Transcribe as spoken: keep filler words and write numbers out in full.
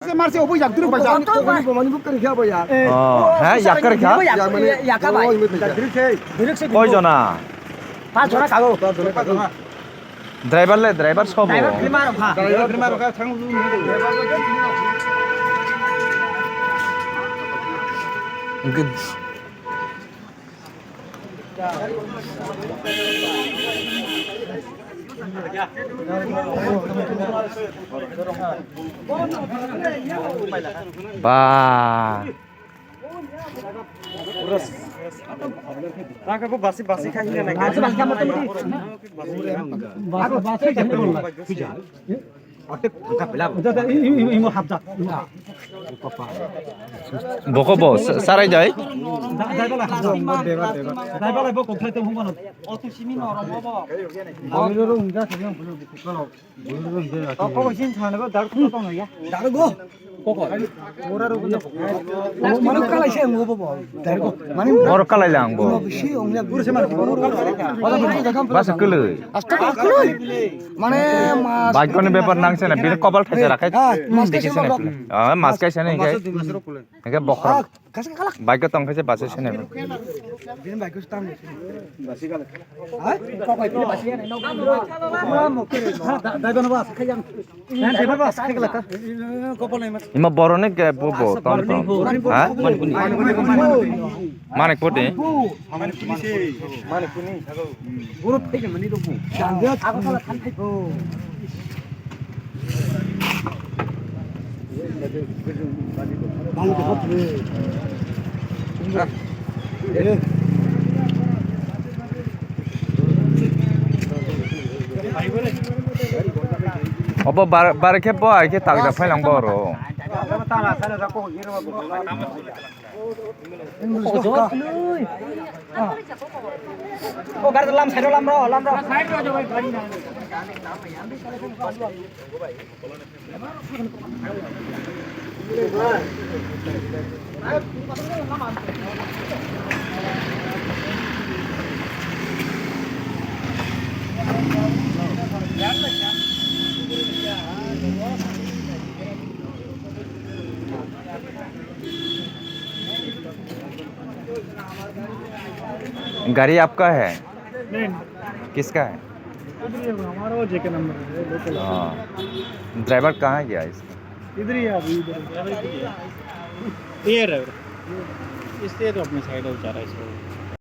Se marse obo yak duru bai jak. Obo ni bomani bukar kya bai ya. Oh, ha, yak kar kya? Yak mani, yak bai. Koi jona? Pas jona kago. Driver le, driver sobo. Driver bimar ha. Driver bimar ka thang. Ba. Basi, basi khai hinna nai. Basi khai hinna nai. Boko bo sa-, sarai jai. Borok kalai lang bo. Basa kwlwi. Mane mas. Bike ni bepar nang sene, bini kobal thaisa rakhai. Ah, mas kaisa nang. Ah, mas kaisa nang khai. Hingke bokhorok. Ah, kaisa kala. Bike tong khe basa sene. Bini bike ko stang. Basi kala. Hai? Kok itu basi ya, no. Driver no bas, kaya. Driver bas, kaya kala. Kopal nai mas. Ima boroni ke bo bo, tom tom. Ha? Manik poti. Manik puni se. Manik puni. Guru phai mani do bu. Jang dia thang kala thang thai. Obo bar, bar khe bo ai khe takjak phai lang bo oro. O gari lam side lam ro, lam ro. गाड़ी आपका है? नहीं, नहीं। किसका है? इधर ही होगा, हमारा वो जेके नंबर है, लोकल है। हाँ। ड्राइवर कहाँ गया इसका? इधर ही है अभी, इधर ही। ये ड्राइवर। इसलिए तो अपने साइड में जा रहा है इसको।